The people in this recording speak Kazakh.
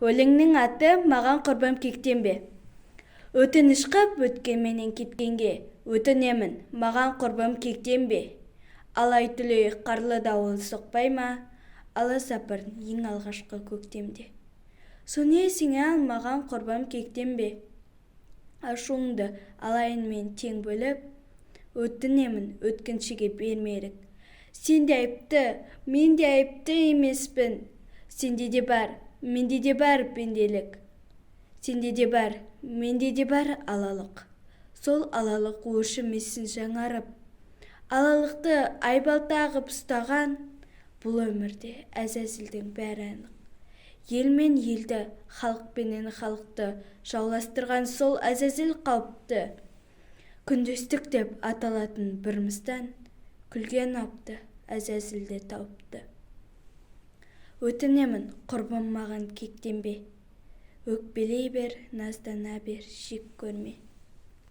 Өлеңнің аты «Маған, құрбым, кектенбе». Өтініш қып өткен менен кеткенге, өтінемін, маған, құрбым, кектенбе. Алай түлей қарлы дауыл соқпай ма аласапыран ең алғашқы көктемде? Соны есіңе ал, маған, құрбым, кектенбе. Ашуыңды алайын мен тең бөліп, өтінемін, өткіншіге берме ерік. Сен де айыпты, мен де айыпты емеспін. Сенде де бар, менде де бар пенделік. Сенде де бар, менде де бар алалық. Сол алалық өршімесін жаңарып. Алалықты айбалта ғып ұстаған бұл өмірде әзәзілдің бәрі анық. Ел мен елді, халық пенен халықты жауластырған сол әзәзіл қауіпті. Күндестік деп аталатын бір мыстан күлген апты, әзәзіл де тауыпты. Өтінемін, құрбым, маған кектенбе. Өкпелей бер, наздана бер, жек көрме.